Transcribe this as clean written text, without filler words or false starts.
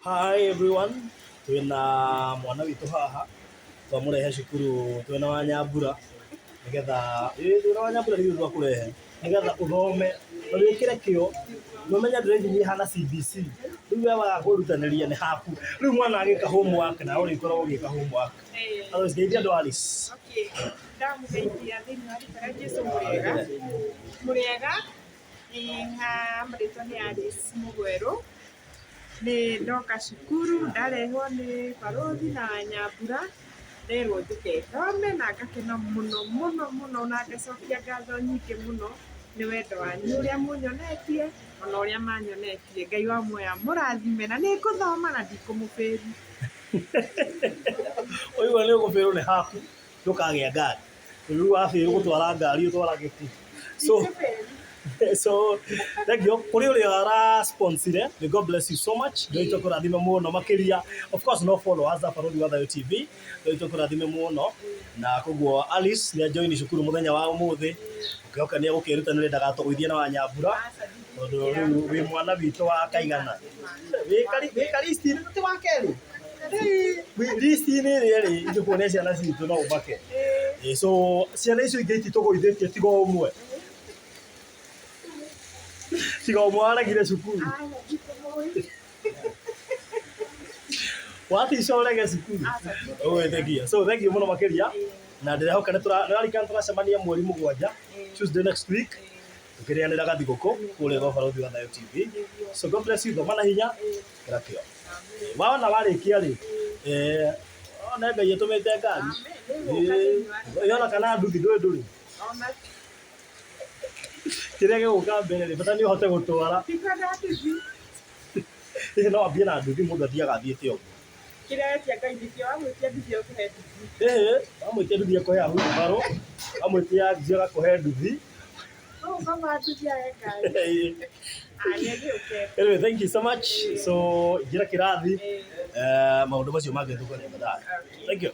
Hi everyone, twĩna mwana witũ haha, twamũrehe cukuru twĩna wa Nyambura, nĩgetha, ĩĩ twĩna wa Nyambura nĩ ithuĩ twakũrehe, nĩgetha ũthome na wĩkĩre kĩo, na ũmenye grade nĩ ĩhana CBC, rĩu we waga kwĩrutanĩria nĩ haku, rĩu mwana agĩka homework nawe ũrĩkoragwo ũgĩka homework. Otherwise geithia andũ Alice. Okay, ndamũgeithia thĩinĩ wa rĩtwa rĩa Jesũ mũrĩega, mũrĩega, niĩ marĩtwa nĩ Alice Mũgwerũ. Nĩ ndoka cukuru ndarehwo nĩ barũthi na Nyambura, nderwo njũke thome na ngakena mũno mũno mũno na ngacokia ngatho nyingĩ mũno nĩ wendo wanyu ũrĩa mũnyonetie ona ũrĩa manyonetie. Ngai wa muoyo amũrathime na nĩ ngũthoma na ndikũmũbĩri. Waigua nĩ ũgũbĩrwo nĩ haku ndũkagĩa ngari. Rĩu wabĩrwo gũtwara ngari ũtwarage kĩ? So, so thank you kũrĩ ũrĩa ara sponsor may God bless you so much. Ngai witũ akũrathime mũno makĩria. Of course no follow us Barũthi wa Thayũ TV. Ngai witũ akũrathime mũno. Na koguo Alice nĩ ajoin cukuru mũthenya wa ũmũthĩ. Ngĩhoka nĩ egũkĩĩrutanĩria ndagatũgũithie na Wanyambura tondũ rĩu wĩ mwana witũ wa kaigana. Wĩ ka list-inĩ ti wa kerĩ? List-inĩ ĩrĩa rĩ ingĩkuonia ciana citũ no ũmake. So ciana icio ingĩ ititũgũithĩtie tiga o ũmwe. Tiga ũmwe waregire cukuru. Watica ũrege cukuru. Ũgwĩtĩkia. So thank you mũno makĩria. Na ndĩrehoka nĩ tũraririkana tũracemania mweri mũgwanja Tuesday next week tũkĩrĩanĩra gathigũkũ kũrĩa gwa Barũthi wa Thayũ TV. So God bless you, thoma na hinya, ĩkĩra kĩo. Wona warĩkia rĩ, one Ngai atũmĩte ngari. Ĩ ona kana nduthi ndũĩ ndũrĩ. Kĩrĩa gĩgũka mbere rĩ, bata nĩ ũhote gũtwara. Ĩ no wambie na nduthi mũndũ athiaga athiĩte ũguo. Kĩrĩa wetia Ngai nĩkĩo, wamwĩtia nduthi egũkũhe nduthi. Ĩĩ, wamwĩtia nduthi ekũhe wheelbarrow, wamwĩtia nduthi agakũhe nduthi. Ũgũkoma nduthi age ngari. Ah, nĩ agĩũke. Anyway, thank you so much. So, ingĩra kĩrathi, maũndũ macio mangĩ tũkwaria baadaye. Thank you.